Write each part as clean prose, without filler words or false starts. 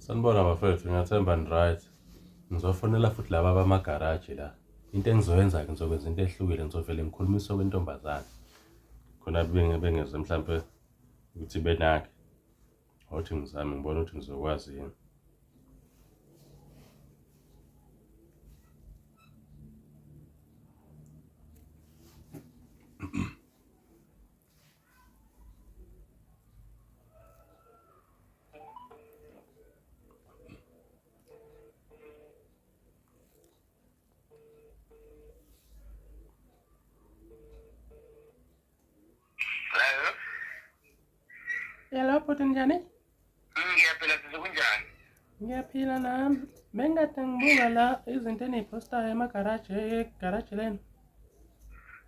Sanibona bafethu, ngiyathemba ni-right. Ngizofonela futhi laba bamagaraji la. Into engizoyenza-ke ngizokwenza into ehlukile, ngizovele ngikhulumise okwentombazane. Khona bengeze mhlampe ukuthi benake. Awuthi ngizame ngibone ukuthi ngizokwazi yini. Hello. Hello, bhuti njani? Ngiyaphila sisi kunjani? Ngiyaphila nami. Bengikade ngibuka la izinto eniy'phostayo emagaraji, egaraji lenu.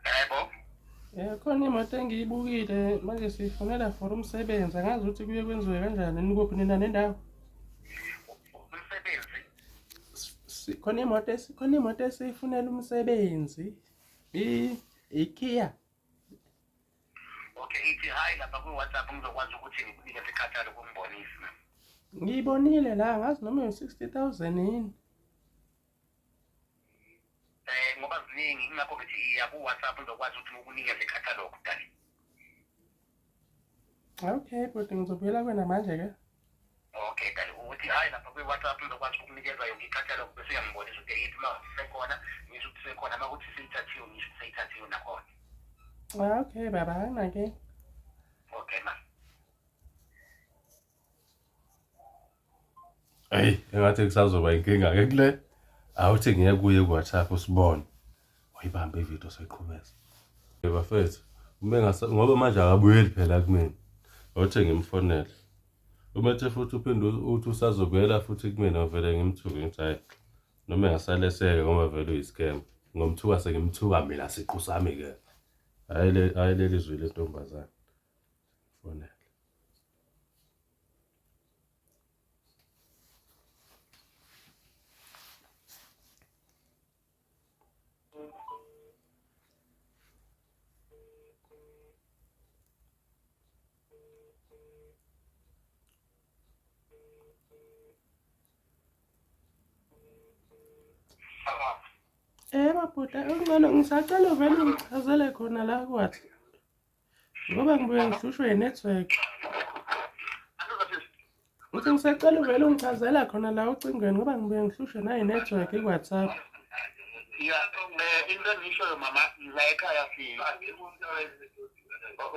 Yebo. Khona imoto engiyibukile manje siyifunela for umsebenzi angazi ukuthi kuye kwenziwe kanjani nikuphi nina nendawo. Umsebenzi. Khona imoto khona imoto esiyifunela umsebenzi. I-Kia. Okay, ithi hi lapha kwi-WhatsApp ngizokwazi ukuthi ngikunike isikhathalo kumbonisi. Ngiyibonile la ngazi noma u-60,000 yini. Eh ngoba ziningi ingakho ngithi iya ku-WhatsApp ngizokwazi ukuthi ngikunikeze icatalog dali. Okay, bhuti ngizobuyela kwena manje ke. Okay dali ukuthi hayi lapha kwi-WhatsApp ngizokwazi ukukunikeza yonke icatalog bese uyangibonisa ukuthi eyiphi uma sekhona ngisho ukuthi sekhona uma kuthi seyithathiwe ngisho ukuthi seyithathiwe nakhona. Okay baba, anginankinga. Okay ma. Eyi, engathi kusazoba inkinga-ke kule. Awuthi ngiye kuye ku-WhatsApp usibone. Wayibamba ividiyo seyiqhubeza. Bafethu, uma engase ngoba manje akabuyeli phela kumina. Awuthi ngimfonele. Uma ethe futhi uphinde uthi usazobuyela futhi kumina ngivele ngimthuke ngithi hhayi noma engasaleseke ngoba vele uyi-scam. Ngomthuka sengimthuka mina siqu sami-ke. Hhayi le, hhayi leli zwi lentombazane. Fonele. Yebo bhuti, okungcono ngisacela uvele ungichazele khona la kwathi. Ngoba ngibuye ngihlushwe yi-network. Uthi ngisacela uvele ungichazela khona la ocingweni ngoba ngibuye ngihlushwe nayi-network i-WhatsApp. Ya, into engishoyo mama la ekhaya si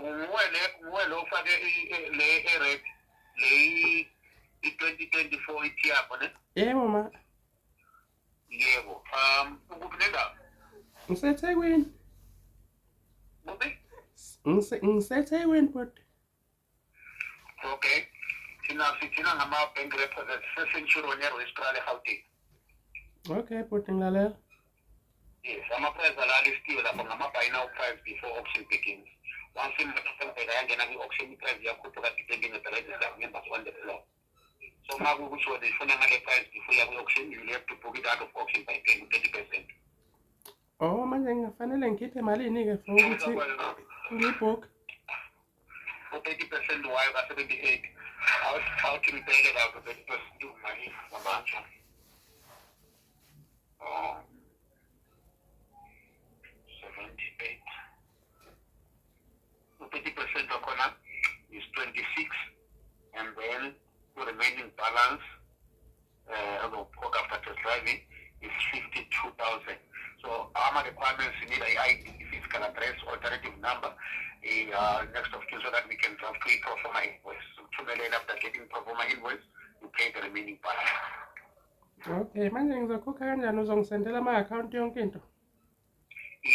nguwe le nguwe lo ufake le e-red le i-2024 ithi yakho ne? Yebo ma. Yebo. Ukuphi nendawo? NgiseThekwini. Kuphi? NgiseThekwini bhuti. Okay. Thina sithina ngama-bank represent seCenturion eRoystrale eGauteng. Okay bhuti ngilalela. Yes, ama-price ala listiwe lapho ngama-buy now price before auction begins. Once imoto sengibheka yangena kwi-auction i-price iyakhuphuka depending on the register members on the floor. So uma kuwukuthi wena uyifuna ngale price before uya kwi-auction, you will have to book it out of auction by paying 30%. Oh manje ngingafanele ngikhiphe malini-ke for ukuthi ngiyibhukhe? U-30% wayo ka-78 awuthi ngibheke la ku-30% umalini ngabantu. Oh. 78. U-30% wakhona is 26 and then the remaining balance after test driving is 52,000. So our requirements, you need a ID, physical address, alternative number, a next of kin so that we can draft a pro forma invoice. So after getting pro forma invoice, you pay the remaining balance. Okay, manje ngizokhokha kanjani uzongisendela ama-akhawunti yonke into?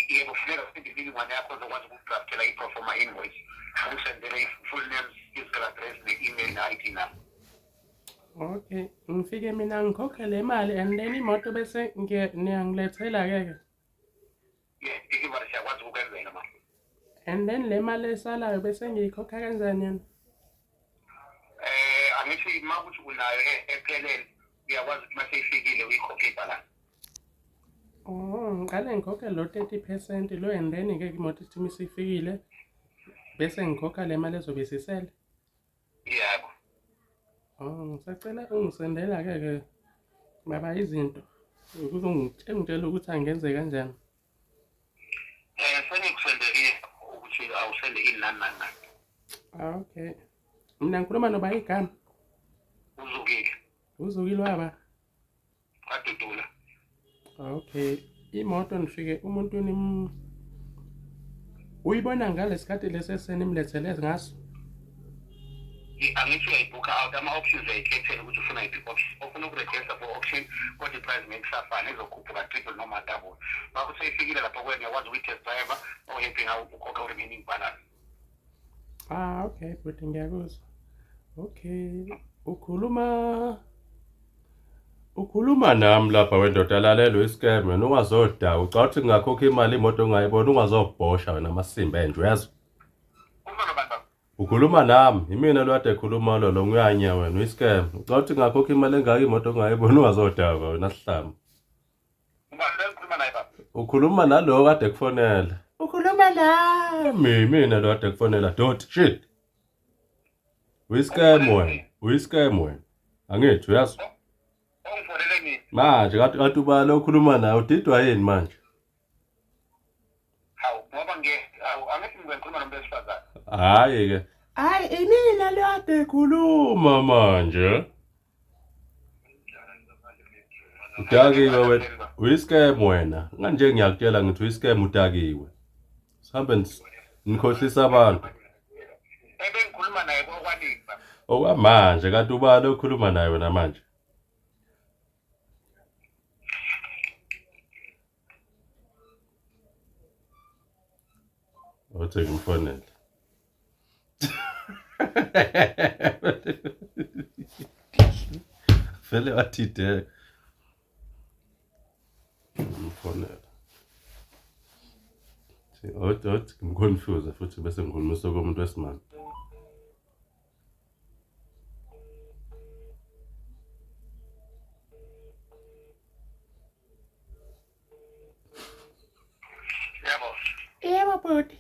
Yebo, funeka usende imininingwane yakho ozokwazi ukudraftela i-pro forma invoice. Ungisendele i-full name, physical address, ne-email, ne-ID number. Okay, ngifike mina ngikhokhe le mali and then imoto bese niyangilethela-ke ke. Yeah, delivery siyakwazi ukukwenzela ma. And then le mali esalayo bese ngiyikhokha kanjani yona? Angithi uma kuthi unayo ephelele uyakwazi ukuthi uma seyifikile uyikhokhe ibhalance. Oh, ngiqale ngikhokhe lo 30% lo and then-ke imoto ithi uma isifikile bese ngikhokha le mali ezobe isisele. Yebo. Oh, ngisacela ungisendela-ke ke baba izinto ukuze ungitshele ukuthi angenze kanjani. Sengikusendele ukuthi awusende ini nani nani nani. Ah, okay. Mina ngikhuluma noba igama. Uzukile. Uzukile waba. Kwadudula. Okay. Imoto nifike umuntu nim uyibona ngalesikhathi lesi esenimlethele ngaso. Angithi uyayibhukha out ama-options uyayikhethela ukuthi ufuna yiphi option. Ofuna ukurejista for auction kodwa i-price ngeke isafana izokhuphuka triple noma double. Ngakho seyifikile lapho kuwena uyakwazi ukuyi-test driver ohappy ngawo ukhokha u-remaining balance. Ah, okay, bhuti ngiyakuzwa. Okay. Ukhuluma Ukhuluma nami lapha wendoda lalela uyiscam wena ungazodaka ucabanga ukuthi ngingakhokha imali imoto ongayibona ungazobhosha wena amasimba enje uyezwa Uma nobani baba? Ukhuluma nami imina lo kade ekhuluma lo lo nguyanya wena uyiscam ucabanga ukuthi ngingakhokha imali engaka imoto ongayibona ungazodaka wena sihlama Ubani lo engikhuluma naye baba? Ukhuluma nalo kade kufonela. Ukhuluma nami. Nami mina lo kade kufonela dot shit. Uyiscam wena, uyiscam wena. Angithi uyazi. Ongifonele mina. Manje kade kade ubala okhuluma naye udidwa yini manje? Hawu ngoba nge hawu angithi ngikhuluma nomuntu wesifazane. Hayi ke. Hayi imina lo kade ekhuluma manje. Udakiwe wena. Uyiscam wena. Nganje ngiyakutshela ngithi uyiscam udakiwe. Sihambe nikhohlisa abantu. Ebengikhuluma naye kokwanini baba. Okwamanje kanti ubani okhuluma naye wena manje? Othi ngimfonele. Vele wathideka. Ngimfonele. Othi othi ngimconfuse futhi bese ngikhulumisa komuntu wesimame. Yebo. Yebo bhuti.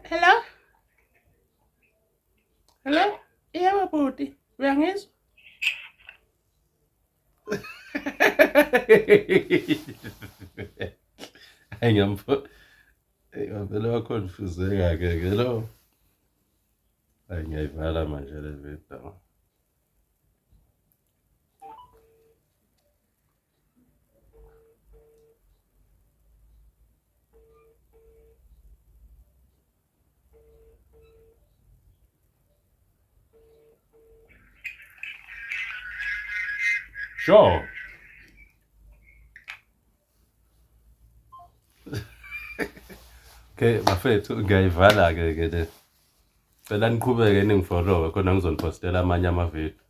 Hello? Hello? Yebo bhuti, uyangizwa? Hayi ngiyamfo. Ey wavele waconfuseka ke ke lo. Hayi ngiyayivala manje le video. Sure. Okay, bafethu ngiyayivala-ke ke le. Cela niqhubeke ningifollowe khona ngizonipostela amanye amavidiyo.